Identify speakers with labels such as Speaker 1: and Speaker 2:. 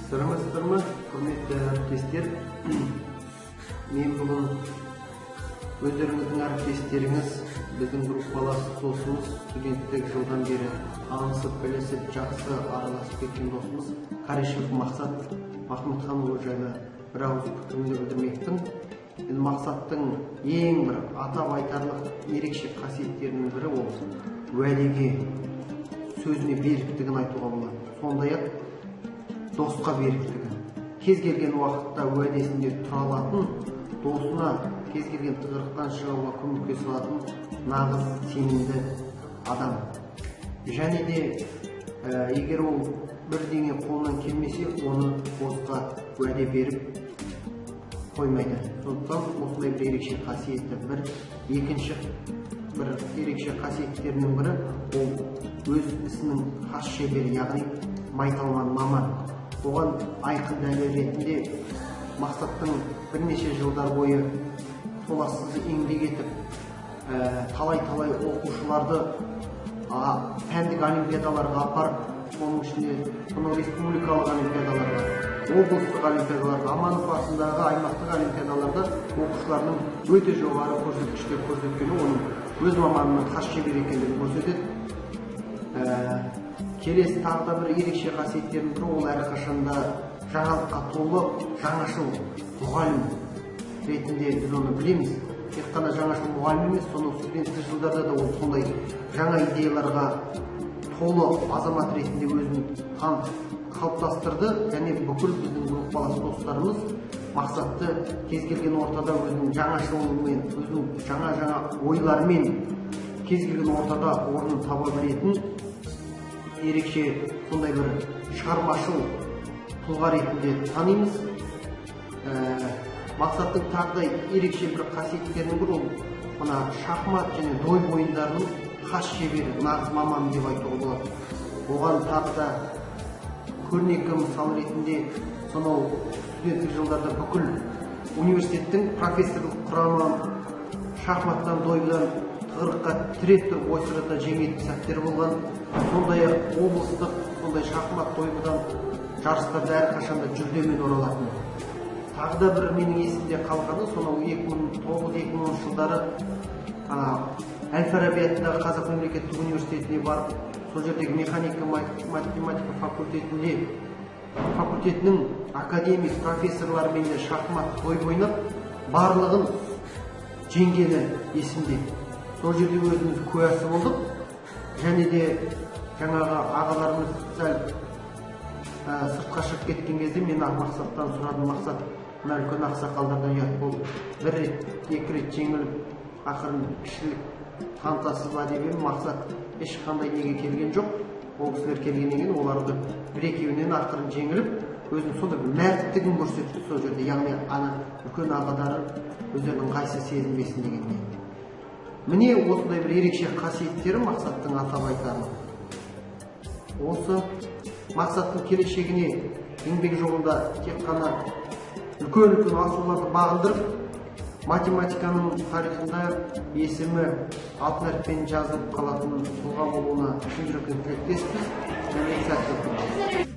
Speaker 1: Саламатсыздар ма, құрметті әріптестер! Мен бүгін өздеріңіздің әріптестеріңіз, біздің группалас досымыз, студенттік жылдан бері танысып, білісіп, жақсы араласып кеткен досымыз Каришев Мақсат Махмұтханұлы жайлы бір ауыз пікірімді білдірмекпін. Енді Мақсаттың ең бір атап айтарлық ерекше қасиеттерінің бірі ол уәдеге, сөзіне беріктігін айтуға болады. Сондай-ақ досқа беріктігі. Кез келген уақытта уәдесінде тұра алатын, досына кез келген тығырықтан шығуға көмектесе алатын нағыз сенімді адам. Және де егер ол бірдеңе қолынан келмесе, оны босқа уәде беріп қоймайды. Сондықтан осындай бір ерекше қасиеті бір, екінші бір ерекше қасиеттерінің бірі ол өз ісінің хас шебері, яғни майталман маман. Оған айқын дәлел ретінде Мақсаттың бірнеше жылдар бойы толассыз еңбек етіп, талай-талай оқушыларды пәндік олимпиадаларға апарып, соның ішінде сонау республикалық олимпиадаларға, облыстық олимпиадаларға, Аманов атындағы аймақтық олимпиадаларда оқушыларының өте жоғары көрсеткіштер көрсеткені оның өз маманының хас шебері екендігін көрсетеді. Келесі тағы да бір ерекше қасиеттерінің бірі ол әрқашанда жаңалыққа толы жаңашыл мұғалім ретінде біз оны білеміз. Тек қана жаңашыл мұғалім емес, сонау студенттік жылдарда да ол сондай жаңа идеяларға толы азамат ретінде өзін қалыптастырды. Және бүкіл біздің группалас достарымыз Мақсатты кез келген ортада өзінің жаңашылдығымен, өзінің жаңа-жаңа ойларымен кез келген ортада орнын таба білетін ерекше сондай бір шығармашыл тұлға ретінде танимыз. Мақсаттың тағы да ерекше бір қасиеттерінің бірі ол мына шахмат және дойбы ойындарының хас шебері, нағыз маманы деп айтуға болады. Оған тағы да көрнекі мысал ретінде сонау студенттік жылдарда бүкіл университеттің профессорлық құрамы шахматтан, дойбыдан тығырыққа тіреп тұрып ойсырата жеңетін сәттер болған. Сондай-ақ облыстық сондай шахмат дойбыдан жарыстарда әрқашанда жүлдемен оралатын. Тағы да бір менің есімде қалғаны сонау 2009-2010 жылдары Әл-Фараби атындағы Қазақ мемлекеттік университетіне барып, сол жердегі механика математика факультетінің академик профессорларымен де шахмат дойбы ойнап, барлығын жеңгені есімде. Сол жерде өзіміз куәсі болдық. Және де жаңағы ағаларымыз сәл сыртқа шығып кеткен кезде мен Мақсаттан сұрадым: Мақсат, мына үлкен ақсақалдардан ұят болды, бір рет, екі рет жеңіліп, ақырын кішілік танытасыз ба деп едім. Мақсат ешқандай неге келген жоқ. Ол кісілер келгеннен кейін оларды бір екеуінен ақырын жеңіліп, өзінің сондай бір мәрттігін көрсетті сол жерде, яғни ана үлкен ағалары өздерінің ыңғайсыз сезінбесін дегендей. Міне осындай бір ерекше қасиеттері Мақсаттың атап айтарлық. Осы Мақсаттың келешегіне еңбек жолында тек қана үлкен-үлкен асуларды бағындырып, математиканың тарихында есімі алтын әріппен жазылып қалатын тұлға болуына шын жүректен тілектеспіз және сәттілік тілейміз.